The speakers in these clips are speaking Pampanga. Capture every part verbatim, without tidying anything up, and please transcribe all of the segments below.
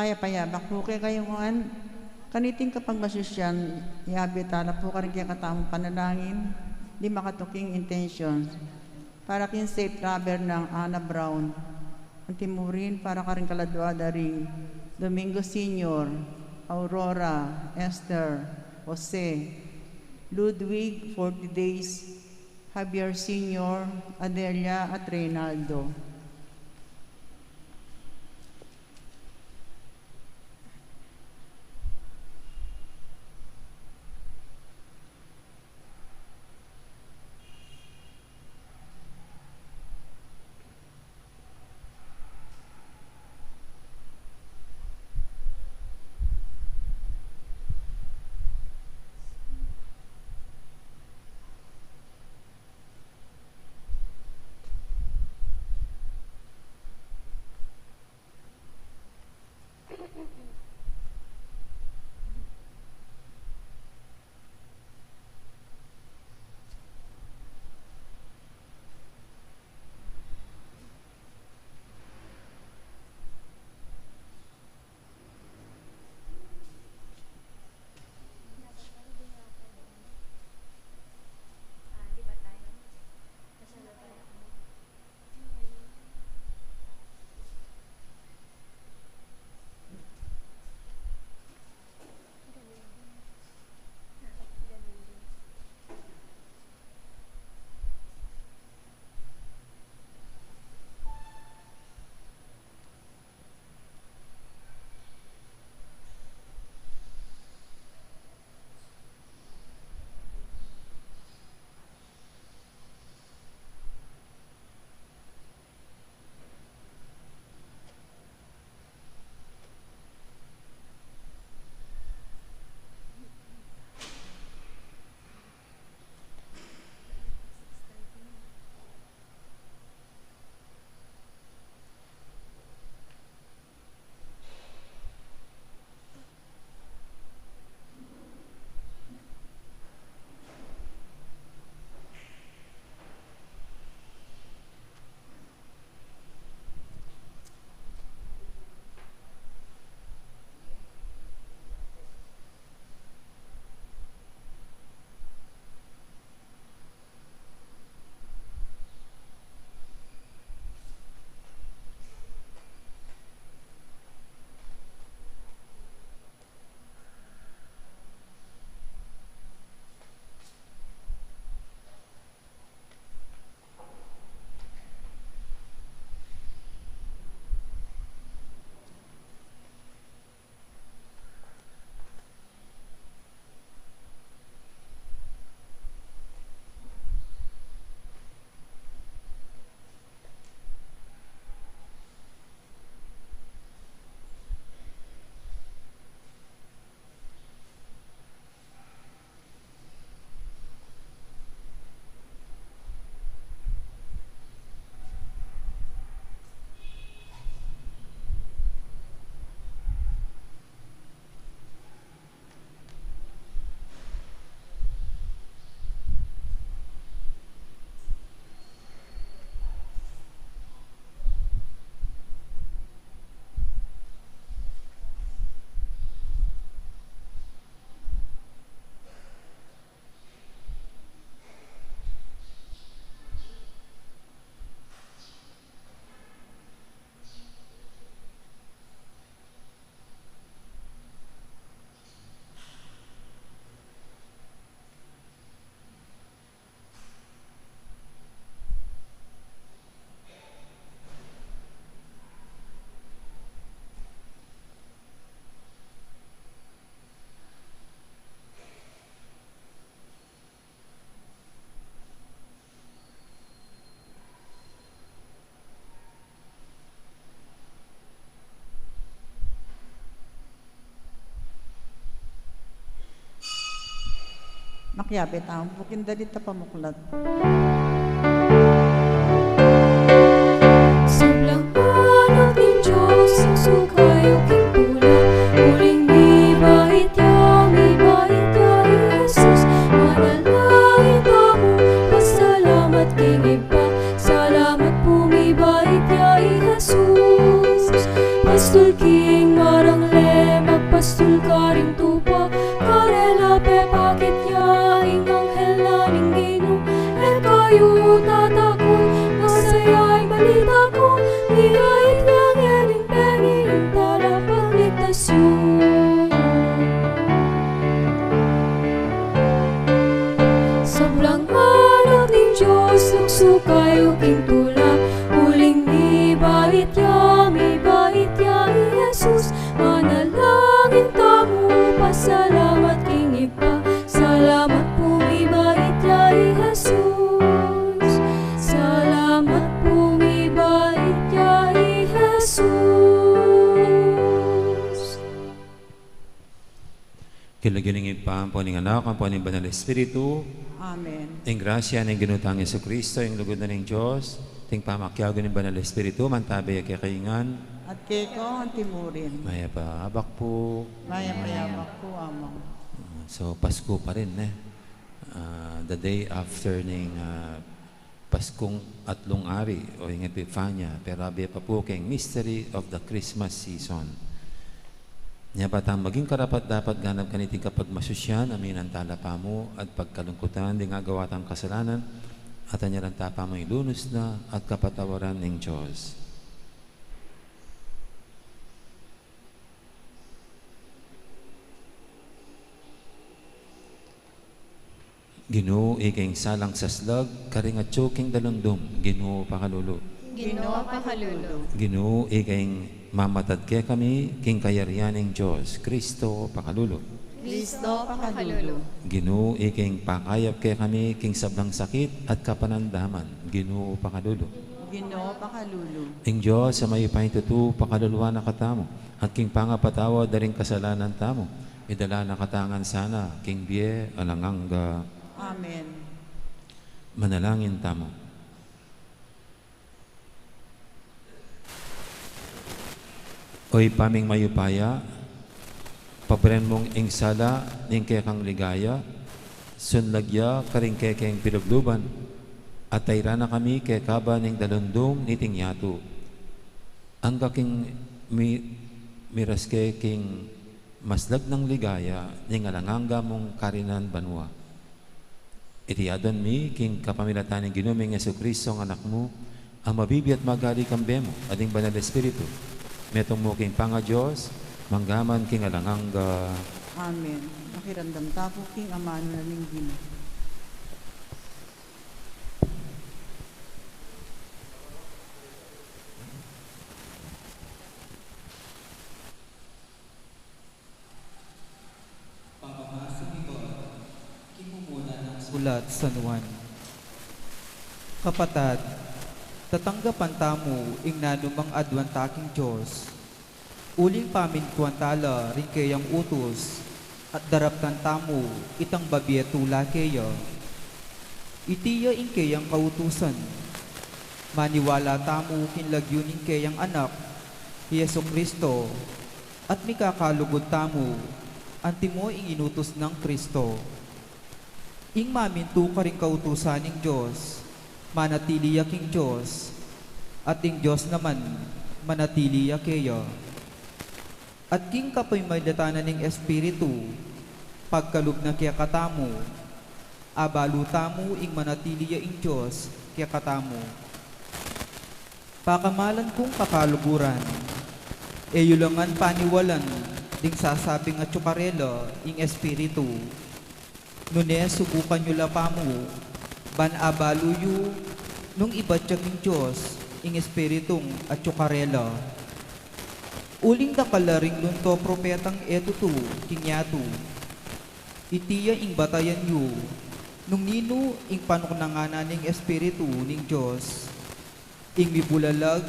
Payabak pu kekayu ngan, kaniting kapagmasusyan, yabe tala pu karing kekatamung panalangin, di makatuking intentions. Para king safe travel nang Ana Brown, anti mu rin para karing kaladua da ring Domingo Senior, Aurora, Esther, Jose, Ludwig, forty days, Javier Senior, Adelia, at Reynaldo. Makiabe tamu pu king dalit a pamuklat. Sablang anak ning Dios, ing suka yu king pula, uling mibait ya, mibait ya i Jesus. Manalangin tamu, pasalamat king Ibpa, salamat pu mibait ya i Jesus. Pastul king marang Kayu tatakut, masaya ing balita ku, mibait ya ngening bengi ing tagapagligtas yu. Sablang anak ning Dios, luksu kayu king tula, uling mibait ya, mibait ya i Jesus. Manalangin tamu, pasalamat king Ibpa. Salamat pu, mibait ya i Jesus. Salamat pu, mibait ya i Jesus. King lagyu ning Ibpa, ampo ning Anak, ampo ning Banal Espiritu. Amen. Ing grasya ning Ginu tang Jesucristo, ing lugud na ning Dios, at ing pamakiabe ning Banal Espiritu, mantabe ya kekayu ngan. At keka antimurin. Mayap a abak pu. Mayap a abak pu, Among. So, Pasku pa rin, ne? Ah, the day after ning, ah, Paskung Atlung Ari o ing Epifania, pero abie pa pu keng mystery of the Christmas season. Nya ba tang maging karapat-dapat ganap kaniting kapagmasusyan, aminan tala pamu at pagkalungkutan ding agawa tang kasalanan, at anyaran ta pamu ing lunus na at kapatawaran ning Dios. Ginu, ika ing salang saslag karing atyu king dalundum, Ginu, pakalulu. Ginu, pakalulu. Ginu, ika ing mamatad kekami king kayarian ning Dios, Kristo, pakalulu. Kristo, pakalulu. Ginu, ika ing pakayap kekami king sablang sakit at kapanandaman, Ginu, pakalulu. Ginu, pakalulu. Ing Dios a mayupayang tutu, pakaluluan na katamu, at king pangapatawad da ring kasalanan tamu, idala na katamu ngan sana king bie alang angga. Amen. Manalangin tamu. O Ibpa ming mayupaya, paburen mung ing sala ning kekang ligaya, sunlag ya karing kekeng pilugluban, at tairan na kami keka ba ning dalundum niting yatu. Angga king mi-, miras ke king maslag nang ligaya ning alang angga mung karinan banua. Iti adwan mi king kapamilatan ning Ginu ming Jesucristo, ing Anak mu, a mabibie at magari kambe mu at ning Banal Espiritu, metung mu king pangaDios, mangga man king alang angga. Amen. Makiramdam tamu king amanu na ning Ginu. Pamamasa king mumuna nang sulat San Juan. Kapatad, tatanggapan tamu ing nanumang adwan ta king Dios, uling pamintuan ta la ring keyang utus, at daraptan tamu itang babie tula keya. Iti ya ing keyang kautusan: maniwala tamu king lagyu ning keyang Anak, i Jesucristo, at mikakalugud tamu, antimo ing inutus nang Cristo. Ing mamintu karing kautusan ning Dios, manatili ya king Dios, at ing Dios naman, manatili ya keya. At king kapamilatan na ning Espiritu, pagkalub na kekatamu, abalu tamu ing manatili ya ing Dios kekatamu. Pakamalan kung kakaluguran, e yu la ngan paniwalan ding sasabing atyu karela ing Espiritu. Nune subukan yu la pamu, ban abalu yu nung ibat ya king Dios ing Espiritung atyu karela. Uling dakal la ring lunto propetang e tutu king yatu. Iti ya ing batayan yu nung ninu ing panuknangan na ning Espiritu ning Dios. Ing mibulalag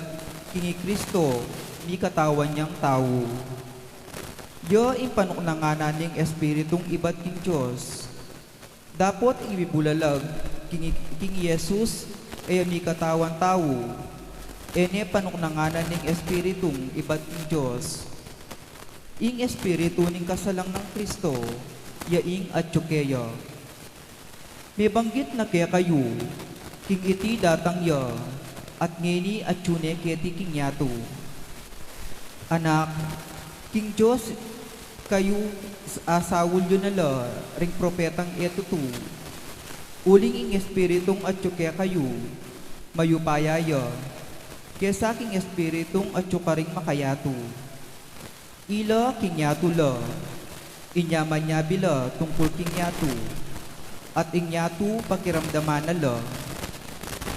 king i Cristo, mikatawan yang tau. Ya ing panuknangan na ning Espiritung ibat king Dios. Dapot ing mibulalag king, king Jesus, e ya mikatawan tau, e ne panuknangan na ning Espiritung ibat king Dios. Ing Espiritu ning kasalang nang Cristo, ya ing atyu keya. Mebanggit na kekayu, king iti datang ya, at ngeni atyu ne keti king yatu. Anak, king Dios kayu, asaul yu na la ring propetang e tutu. Uling ing Espiritung atyu kekayu, mayupaya ya, kesa king espiritung atyu karing makayatu. Ila king yatu la, inya manyabi la tungkul king yatu, at ing yatu pakiramdaman na la.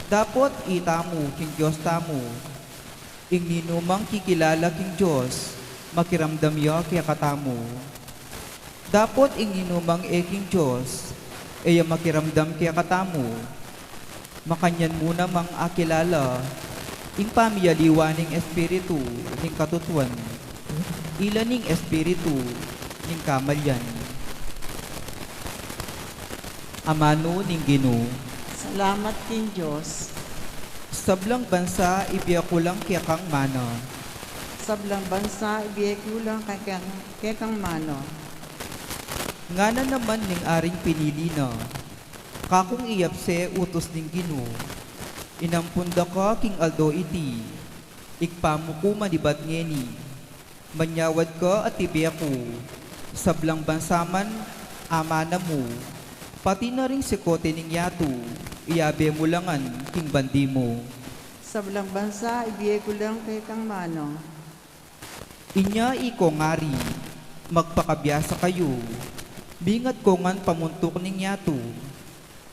Dapot itamu king Dios tamu, ing ninumang kikilala king Dios, makiramdam ya kekatamu. Dapot ing ninumang e king Dios, e ya makiramdam kekatamu. Makanyan mu namang akilala ing pamiyaliwa ning Espiritu ning katutuan, ila ning Espiritu ning kamalian. Amanu ning Ginu. Salamat king Dios. Sablang bansa ibie ku lang kekang mana. Sablang bansa ibie ku lang kekang, kekang mana. Ngana naman ning aring pinili na, kakung iyapse utus ning Ginu, inampun da ka king aldo iti, Ibpa mu ku manibat ngeni, manyawad ka at ibie ku, sablang bansa man a mana mu, pati na ring sikote ning yatu, iyabe mu la ngan king bandi mu. Sablang bansa ibie ku lang kekang mana. Inya iko ngari, magpakabiasa kayu, bingat ko ngan pamuntuk ning yatu.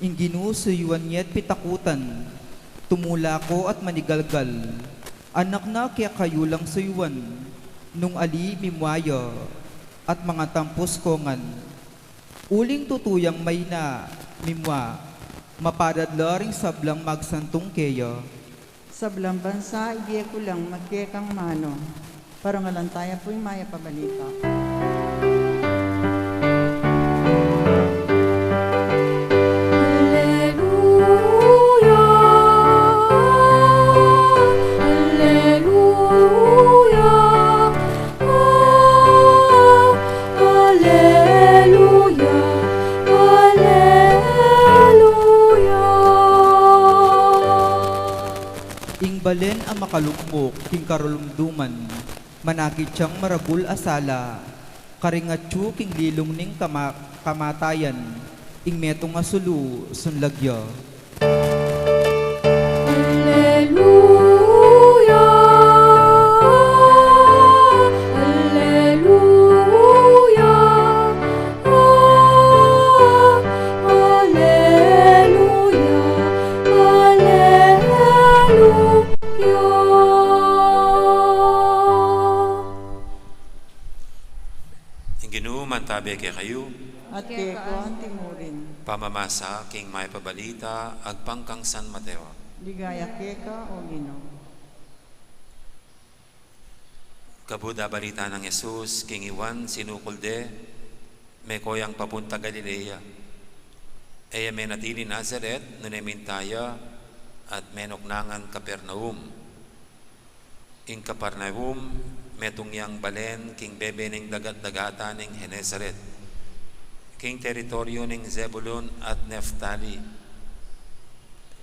Ing Ginu suyuan ye't pitakutan, tumula ko at manigalgal, anak na kekayu lang suyuan, nung ali mimua ya, at mangatampus ko ngan. Uling tutu yang maina, mimua, mapalad la ring sablang magsantung keya. Sablang bansa, ibie ku lang kekang mana. Parangalan taya pu ing mayap a balita. Alleluia, alleluia, alleluia, alleluia. Ing balen a makalugmuk king karalumduman, manakit yang maragul a sala, karing atyu king lilung ning kama-, kamatayan, ing metung a sulu, sunlag ya. Alleluia, alleluia. Alleluia, alleluia. Ing Ginu mantabe kekayu. At keka anti murin. Pamamasa king mayap a balita agpang kang San Mateo. Ligaya keka, O Ginu. Kabud a balita nang Jesus king i Juan sinukul de, meko yang papunta Galilea. E ya menatili Nazaret, nune minta ya at menuknangan Capernaum. Ing Capernaum, metung yang balen king bebe ning dagat-dagatan ning Genesaret, king teritoryu ning Zebulun at Neftali.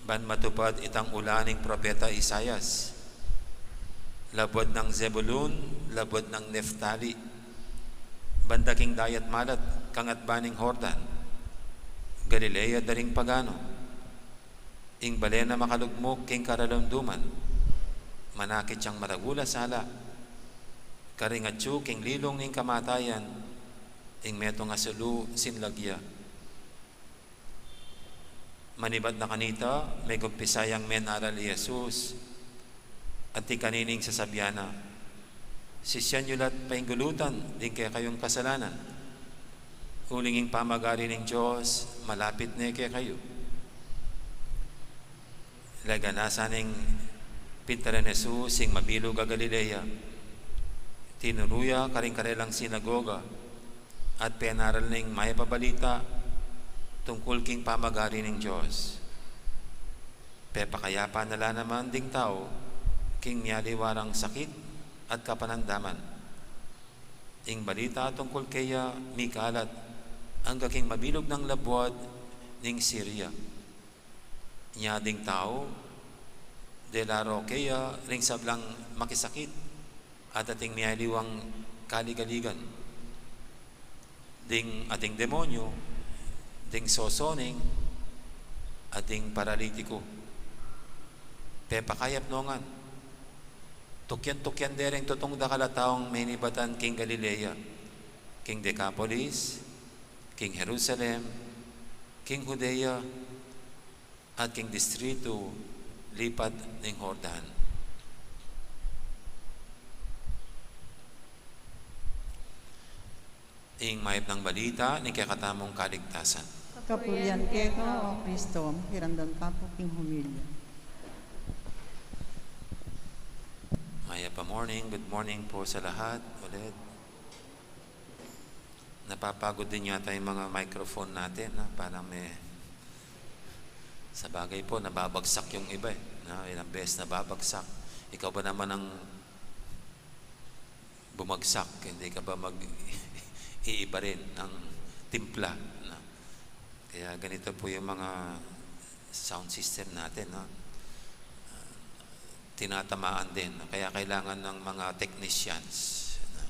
Ban matupad itang ula ning propeta Isaias, labuad nang Zebulun, labuad nang Neftali, banda king dayat malat, kangatba ning Jordan, Galilea da ring pagano. Ing balen a makalugmuk king karalumduman, manakit yang maragul a sala, karing atyu king lilung ning kamatayan, ing metung a sulu sinlag ya. Manibat na kanita, megumpisa yang menaral i Jesus, anti kanining sasabian na, Sisian yu la't painggulutan ding kekayung kasalanan, uling ing pamagari ning Dios malapit ne kekayu. Leganasa ning pintalan Jesus ing mabilug a Galilea, tinuru ya karing karelang sinagoga, at penaral ning mayap a balita tungkul king pamagari ning Dios. Pepakayapan na la naman ding tau king mialiwa rang sakit at kapanandaman. Ing balita tungkul keya mikalat angga king mabilug nang labuad ning Siria. Nya ding tau, dela ro keya ring sablang makisakit at ating mialiwang kaligaligan. Ding ating demonyu, ding sosoning, at ding paralitiko. Pepakayap no ngan. Tukyan-tukyan de reng tutung dakal a taung menibatan king Galilea, king Decapolis, king Jerusalem, king Judea, at king distritu lipat ning Jordan. Ing mayap nang balita ning kekatamung kaligtasan. Kapurian keka, O Kristo. Kiramdaman ta pu king humilya. Mayap a morning. Good morning po sa lahat ulit. Napapagod din yata yung mga microphone natin, no? Parang may, sa bagay po, nababagsak yung iba, eh, no? Ilang beses nababagsak. Ikaw ba naman ang bumagsak, hindi ka ba mag-iiba rin ng timpla, no? Kaya ganito po yung mga sound system natin, no? Tinatamaan din, no? Kaya kailangan ng mga technicians, no?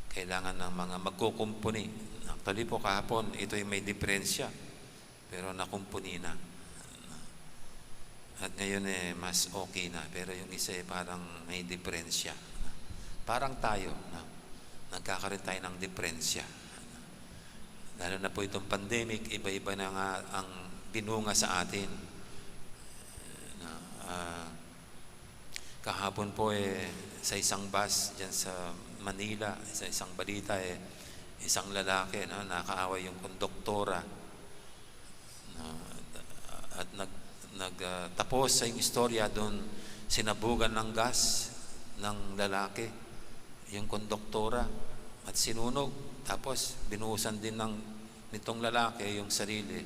Kailangan ng mga magkukumpuni. Actually po, kahapon, ito'y may diferensya. Pero nakumpuni na. At ngayon, eh, mas okay na. Pero yung isa, eh, parang may diferensya. Parang tayo, no? Nagkakaroon tayo ng diferensya. Lalo na po itong pandemic, iba-iba na nga ang binunga sa atin. No? Ah, kahapon po, eh, sa isang bus dyan sa Manila, sa isang balita, eh, isang lalaki, no, nakaaway yung konduktora. No, at nag-, nag-, ah, tapos sa yung istorya doon, sinabugan ng gas ng lalaki yung konduktora at sinunog. Tapos binuhusan din ng, nitong lalaki yung sarili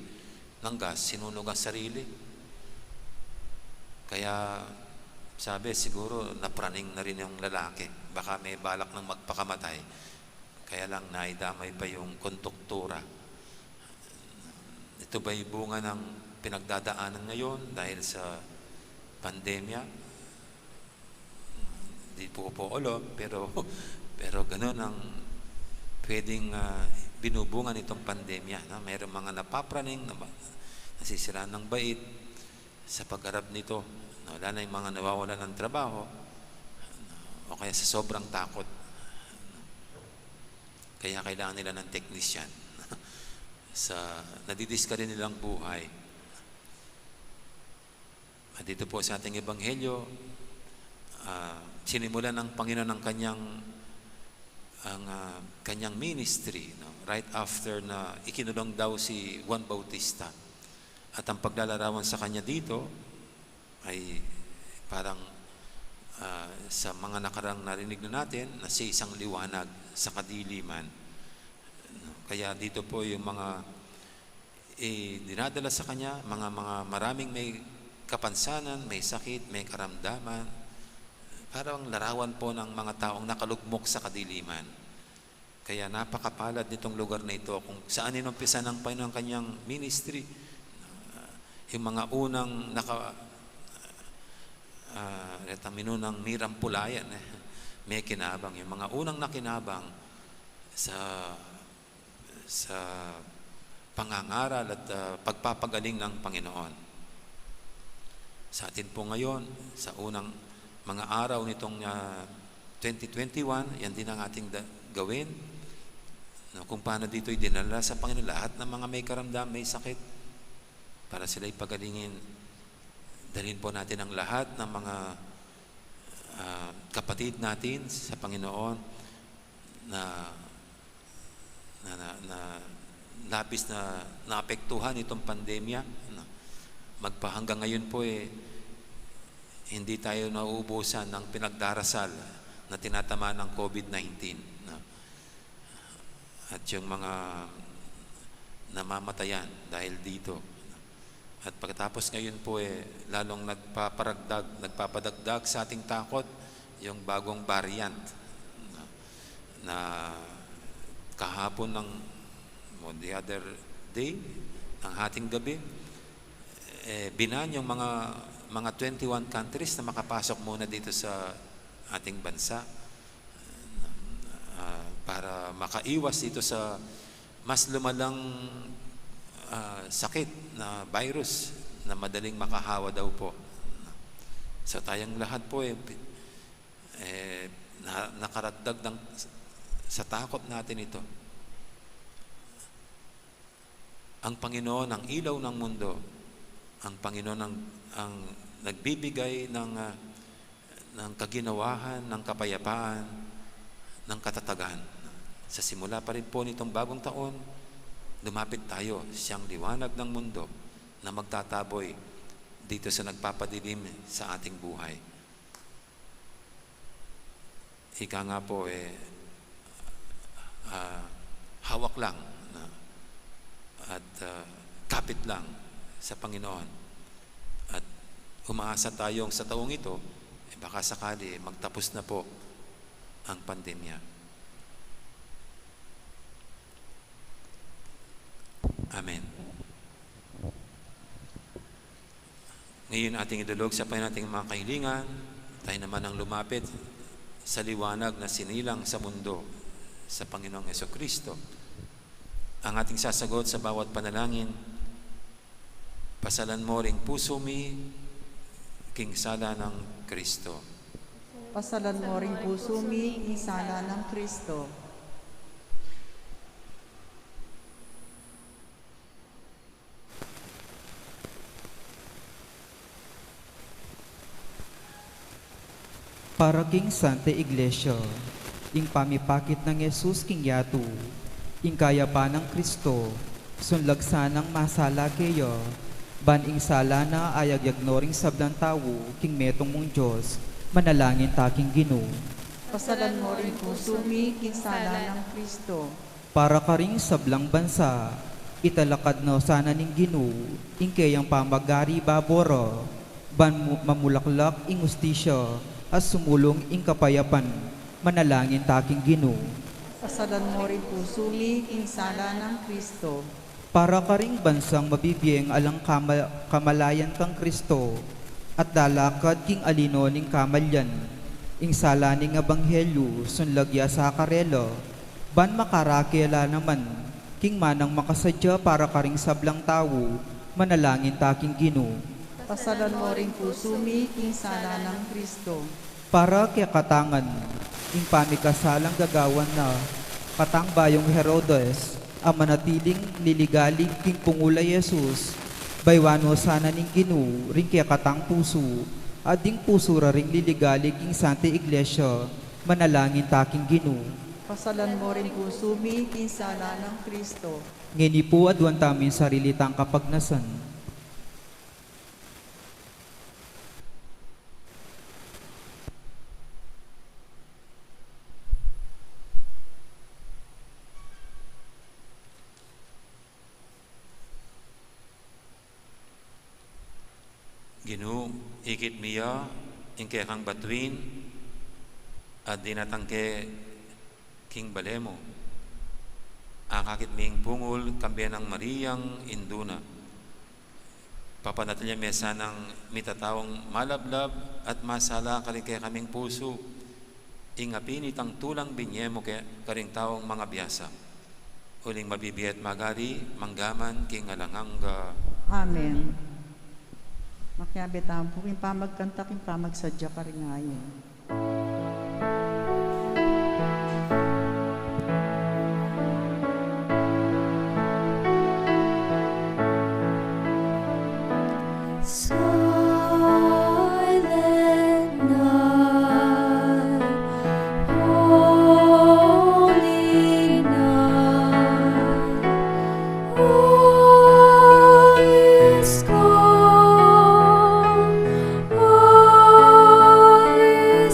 ng gas, sinunog ang sarili. Kaya sabi, siguro napraning na rin yung lalaki. Baka may balak ng magpakamatay. Kaya lang, naidamay pa yung konduktora. Ito ba'y bunga ng pinagdadaanan ngayon dahil sa pandemya? Di po po alam, pero, pero ganun ang pwedeng, ah, binubunga nitong pandemya, no? Mayroong mga napapraning, na, nasisiraan ng bait sa pagharap nito, no? Lalo na yung mga nawawalan ng trabaho, no? O kaya sa sobrang takot. Kaya kailangan nila ng technician sa nadidiskarya nilang buhay. At dito po sa ating ebanghelyo, ah, sinimulan ng Panginoon ang kanyang, ang, ah, kanyang ministry, no? Right after na ikinulong daw si Juan Bautista. At ang paglalarawan sa kanya dito ay parang, ah, sa mga nakarang narinig na natin, na siya isang liwanag sa kadiliman. No? Kaya dito po yung mga, eh, dinadala sa kanya, mga, mga maraming may kapansanan, may sakit, may karamdaman, parang larawan po ng mga taong nakalugmok sa kadiliman. Kaya napakapalad nitong lugar na ito kung saan inumpisan ng Panginoon ang kanyang ministry. Ah, yung mga unang naka-, ah, retang minunang mirampulayan, eh, may kinabang. Yung mga unang nakinabang sa, sa pangangaral at, ah, pagpapagaling ng Panginoon. Sa atin po ngayon, sa unang mga araw nitong, ah, twenty twenty-one, yan din ang ating da-, gawin. No, kung paano dito idinala sa Panginoon lahat ng mga may karamdam, may sakit, para sila'y pagalingin. Dalhin po natin ang lahat ng mga, ah, kapatid natin sa Panginoon na na, na, na labis na naapektuhan itong pandemya, no? Magpahanggang ngayon po, eh, hindi tayo nauubusan ng pinagdarasal na tinatamaan ng COVID nineteen, no? At yung mga namamatayan dahil dito. At pagkatapos ngayon po, eh, lalong nagpaparagdag, nagpapadagdag sa ating takot yung bagong variant na, na kahapon ng, o the other day, ng hating gabi, eh, binan yung mga, mga twenty-one countries na makapasok muna dito sa ating bansa, ah, para makaiwas dito sa mas lumalang, ah, sakit na virus. na madaling makahawa daw po. So, tayong lahat po, eh, pi-, eh, na-, nakaragdag ng, sa takot natin ito. Ang Panginoon, ang ilaw ng mundo, ang Panginoon ang, ang nagbibigay ng, ah, ng kaginawahan, ng kapayapaan, ng katatagan. Sa simula pa rin po nitong bagong taon, lumapit tayo, siyang liwanag ng mundo na magtataboy dito sa nagpapadilim sa ating buhay. Ika nga po, eh, ah, hawak lang, no? At, ah, kapit lang sa Panginoon. At umaasa tayong sa taong ito, eh, baka sakali magtapos na po ang pandemya. Amen. Ngayon, ating idulog sa Panginoon ating mga kahilingan. Tayo naman ang lumapit sa liwanag na sinilang sa mundo, sa Panginoong Yesu Kristo. Ang ating sasagot sa bawat panalangin, pasalan mo ring pusu mi king sala nang Kristo. Pasalan mo ring pusu mi king sala nang Kristo. Para king Santa Iglesia, ing pamipakit nang Jesus king yatu, ing kayapan nang Kristo, sunlag sanang masala keya, ban ing sala na ayagyag no ring sablang tau king metung mung Dios, manalangin ta king Ginu. Pasalan mo ring pusu mi king sala nang Kristo. Para karing sablang bansa, italakad no sana ning Ginu ing keyang pamagari babo ra, ban mu-, mamulaklak ing ustisya at sumulung ing kapayapan, manalangin ta king Ginu. Pasalan mo ring pusu mi king sala nang Kristo. Para karing bansang mabibieng alang kama-, kamalayan kang Kristo, at lalakad king alino ning kamalyan, ing sala ning ebanghelyu sunlag ya sa karela, ban makarake la naman king manang makasadya para karing sablang tau, manalangin ta king Ginu. Pasalan mo ring pusu mi king sala nang Kristo. Para kekatang ngan, ing pamikasalang gagawan na katang bayung Herodes, a manatiling liligalig king pungul a Jesus, baywan no sana ning Ginu ring kekatang pusu, at ding pusu ra ring liligalig king Santa Iglesia, manalangin ta king Ginu. Pasalan mo ring pusu mi king sala nang Kristo. Ngeni pu aduan tamu ing sarili tang kapagnasan. Ginu, ikit mi ya ing kekang batuin, at dinatang ke king bale mu. Akakit mi ing pungul, kambe nang Mariang indu na. Papanatili me sanang mitataung malablab at masala karing kekaming pusu, ing api nitang tulang binye mu ke-, karing taung mangabiasa. Uling mabibie at magari, mangga man king alang angga. Amen. Makiabe tamu pu king pamagkanta, king pamagsadya karing ayin. Silent night, holy night, all is calm, all is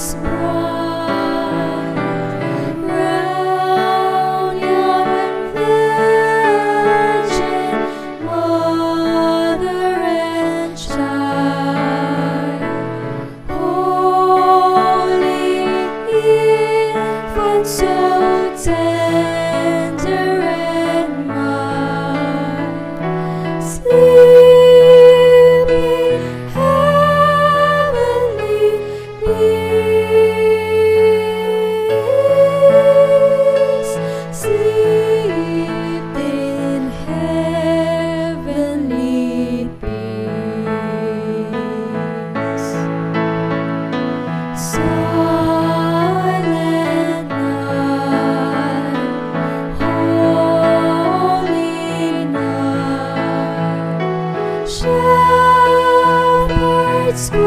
Square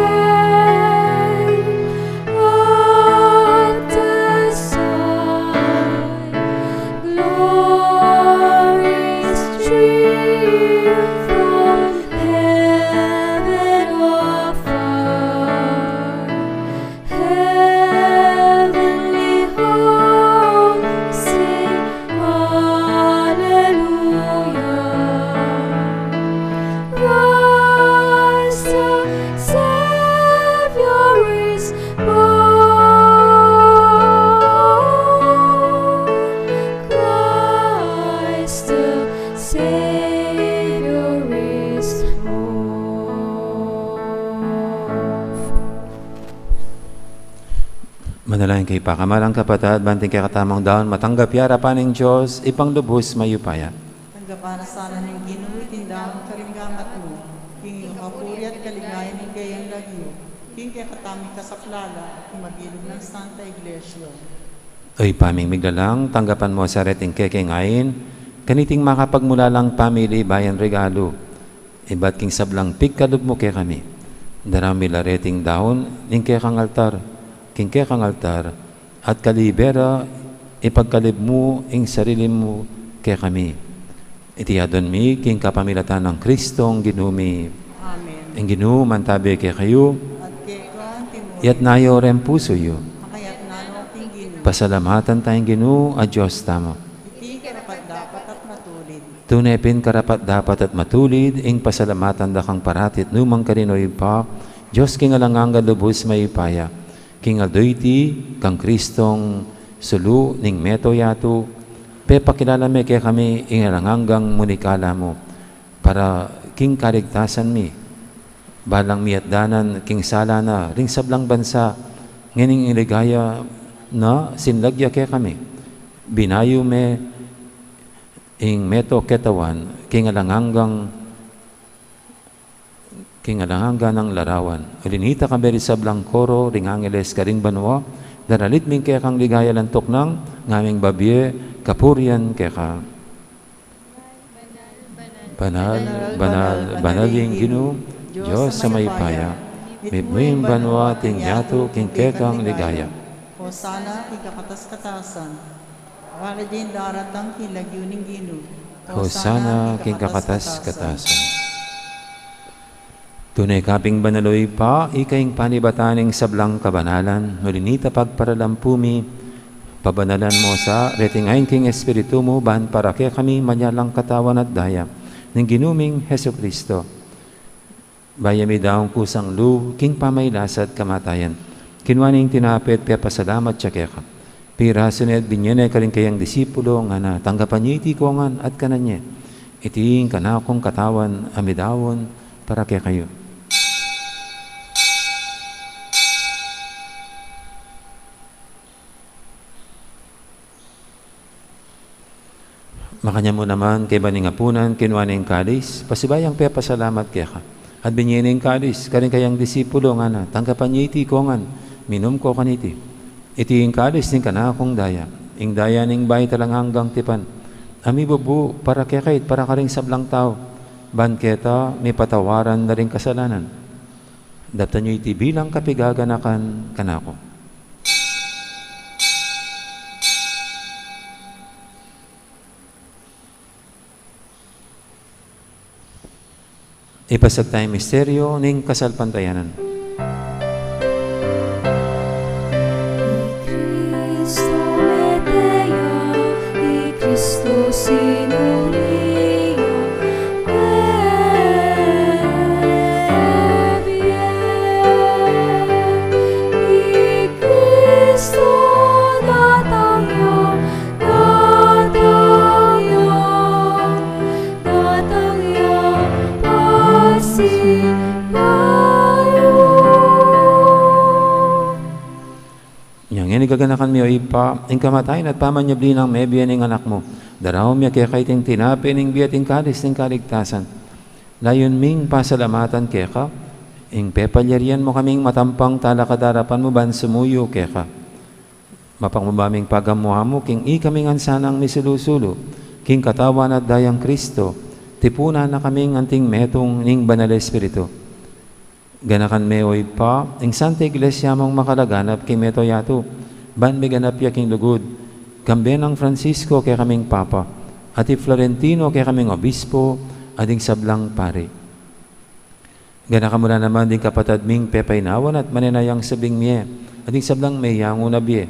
at the side, glory stream from heaven afar. Heavenly hosts sing Hallelujah. Christ the Savior is born. Christ the Savior is born. Manalangin kayu, pakamalan kung kapatad, ban iting kekatamung daun matanggap ya arapan ning Dios, Ibpang lubus mayupaya. Tanggapan na sana ning Ginu iting daun karing gamat mu, king ikapuri at kaligayan ning keyang lagyu, king kekatamung kasaplalan, king mabilug nang Santa Iglesia. O Ibpa ming miglalang, tanggapan mu sa reting kekeng ain, kaniting makapagmulalang pamili bayan regalu. Ibat king sablang pigkalub mu kekami, daraun mi la reting daun ning kekang altar, king kekang altar, at kalibe ra ipagkalub mu ing sarili mu kekami. Iti adwan mi king kapamilatan nang Kristong Ginu mi. Amen. Ing Ginu mantabi kekayu. At keka mu rin. Iyatas yu ring pusu yu. Makayatas no king Ginu. Pasalamatan taya ing Ginu a Dios tamu. Iti karapat-dapat at matulid. Tune pin karapat-dapat at matulid ing pasalamatan da kang parati at nukarin man, O Ibpa, Dios king alang angga, lubus mayupaya. King aldo iti kang Kristong sulu ning mabilug a yatu, pepakilala me kekami ing alang anggang munikala mu, para king kaligtasan mi, balang miyatdanan king sala na ring sablang bansa, ngening ing ligaya na sinlag ya kekami, binayu me ing mabilug a katawan king alang anggang, king alang angga nang larawan. Uli na nita, kayabe ring sablang koro ring angeles karing banua, daralit mi ing kekang ligaya alang tuknang, ngaming babie kapurian keka. Banal, banal, banal ing Ginu, Dios a mayupaya. Mitmu ing banua at ing yatu king kekang ligaya. Hosana king kakatas-katasan. Walay ding daratang king lagyu ning Ginu. Hosana king kakatas-katasan. Tune ka pin banal, O Ibpa, ika ing panibatan ning sablang kabanalan, uli na nita pagparalampu mi, pabanalan mu sa reting ain king Espiritu mu, ban para kekami maging katawan at daya ning Ginu ming Jesucristo. Bayu mi daun kusang lub king pamagkasakit at kamatayan, kinua ne ing tinape at pepasalamat ya keka. Pirasu ne at binie ne karing kayang disipulo, ngana, tanggapan ye iti kongan at kanan ye. Iti ing kanakung katawan a midaun para kekayu. Makanyan mu naman, kaybat ning apunan, kinua ne ing kalis, pasibayu yang pepasalamat keka, at binie ne ing kalis karing kayang disipulo, ngana, tanggapan ye iti kongan, minum ko kaniti. Iti ing kalis ning kanakung daya, ing daya ning bayu at alang anggang tipan, a mibubu para kekayu at para karing sablang tau, ban keta mipatawaran la ring kasalanan. Daptan yu iti bilang kapaganakan kanaku. Ipasiag taya ing misteryu ning kasalpantayanan. I Kristu mete ya, i Kristu sinuri ya, mebie. I Kristu datang ya, datang ya, datang ya, pasibayu. Inya ngeni gaganakan mi, O Ibpa, ing kamatayan at pamanyubli nang mebie ning Anak mu. Daraun mi keka iting tinape ning bie at ing kalis ning kaligtasan. Layun ming pasalamatan keka ing pepalyarian mu kaming matampang talakad king arapan mu ban sumuyu keka. Mapagmabaming pagamu-amu king ikami ngan sanang misulu-sulu king katawan at dayang Kristu, tipunan na kaming anting metung ning Banal Espiritu. Ganakan me, o Ibpa, ing Santa Iglesia mung makalaganap king mabilug a yatu, ban miganap ya king lugud, kambe nang Francisco kekaming Papa, at i Florentino kekaming Obispo, at ding sablang pari. Ganakan mu la naman ding kapatad ming pepainawan at manenayang sabing mie, at ding sablang meyangu na bie.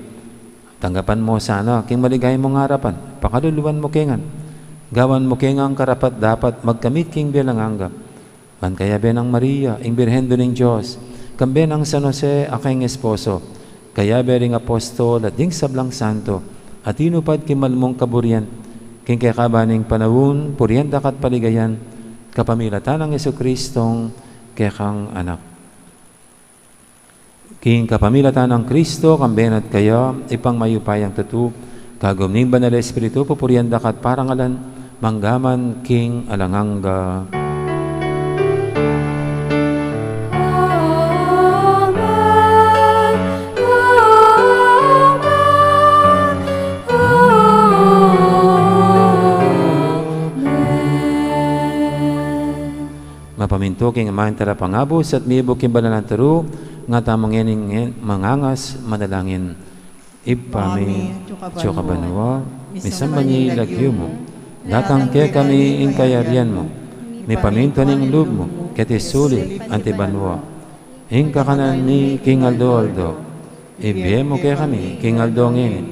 Tanggapan mu sana king maligaya mung arapan, pakaluluan mu ke ngan. Gawan mu ke ngan karapat-dapat magkamit king bie alang angga. Ban kayabe nang Maria, ing Birhen Indu ning Dios, kambe nang San Jose a kayang esposo, kayabe ring apostol at ding sablang santo, a tinupad king mal mung kaburian, king kekaban ning panaun, purian da ka at paligayan, kapamilatan nang Jesucristong kekang Anak. King kapamilatan nang Kristo, kambe na at kaya, Ibpang mayupayang tutu, kagum ning Banal a Espiritu, pupurian da ka at parangalan, mangga man king alang angga. Mapamintu king Ama ing Talapangabus at mibuk king banal a turu, nga tamu ngening mangangas manalangin. Ibpa mi, atsu ka banua, misamban ya ing lagyu mu, datang kekami ing kayarian mu, mipamintuan ing lub mu, keti sulip anti banua. Ing kakanan mi king aldo-aldo, ibie mu kekami king aldo ngeni,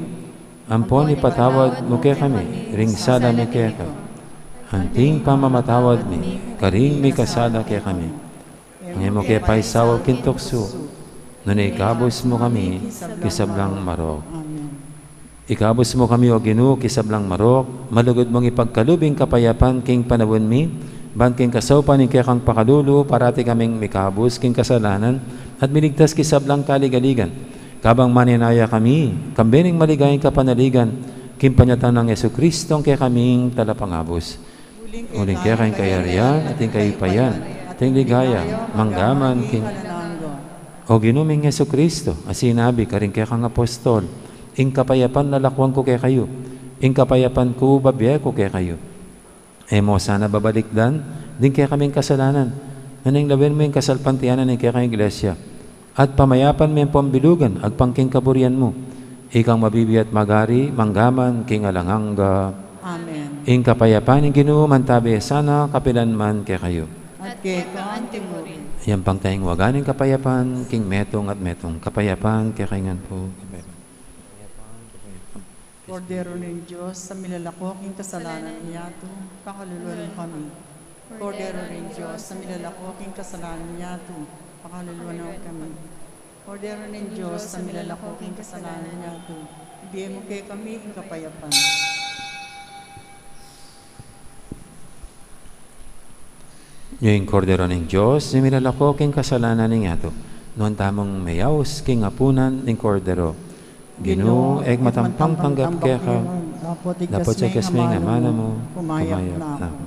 ampon ipatawad mu kekami ring sala mi keka, anti ing pamamatawad mi karing mikasala kekami. Nune mu ke paisaul king tuksu, nune ikabus mu kami king sablang marok. Amen. Ikabus mu kami, O Ginu, king sablang marok, malugud mung ipagkalub ing kapayapan king panaun mi, ban king kasaupan ning kekang pakalulu, parati kaming mikabus king kasalanan, at miligtas king sablang kaligaligan. Kabang manenaya kami, kambe ning maligayang kapanaligan, king panyatang nang Jesucristong kekaming Talapangabus. Uling keka ing kayarian, at ing kayupayan, at ing ligaya, mangga man king... O Ginu ming Jesucristo, a sinabi karing kekang apostol, ing kapayapan lalakwan ku kekayu, ing kapayapan ku bibie ku kekayu. E mu sana babalikdan ding kekaming kasalanan, nune lawen mu ing kasalpantayanan ning kekang Iglesia, at pamayapan me ampon bilugan agpang king kaburian mu. Ikang mabibie at magari, mangga man king alang angga. Amen. Ing kapayapan ning Ginu mantabi sana kapilan man kekayu. At keka anti murin. Iyampang taya ing waga ning kapayapan king metung at metung. Kapayapan kekayu ngan pu. Kordero ning Dios, a milalako king kasalanan ning yatu, pakaluluan mu kami. Kordero ning Dios, a milalako king kasalanan ning yatu, pakaluluan mu kami. Kordero ning Dios, a milalako king kasalanan ning yatu, ibie mu kekami ing kapayapan. Ing Kordero ning Dios, a milalako king kasalanan ning yatu. Nuan tamung meyaus king apunan ning Kordero. Ginu, e ku matampang tanggap keka, dapot ikas me ing amanu mu, kumayap na ku.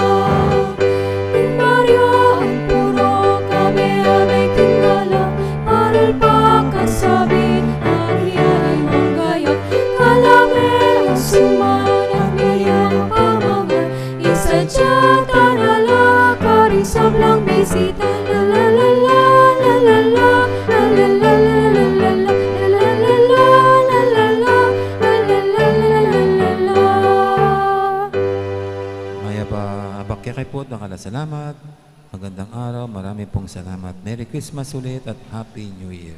King Maria ampuru kabe-abe king galak, marul pakasabi, ari-ari manggaya, kalabe a sumanat, miyang pamagat, isadya tana la karing sablang bisita. La la la la, la la Salamat. Magandang araw. Marami pong salamat. Merry Christmas ulit at Happy New Year.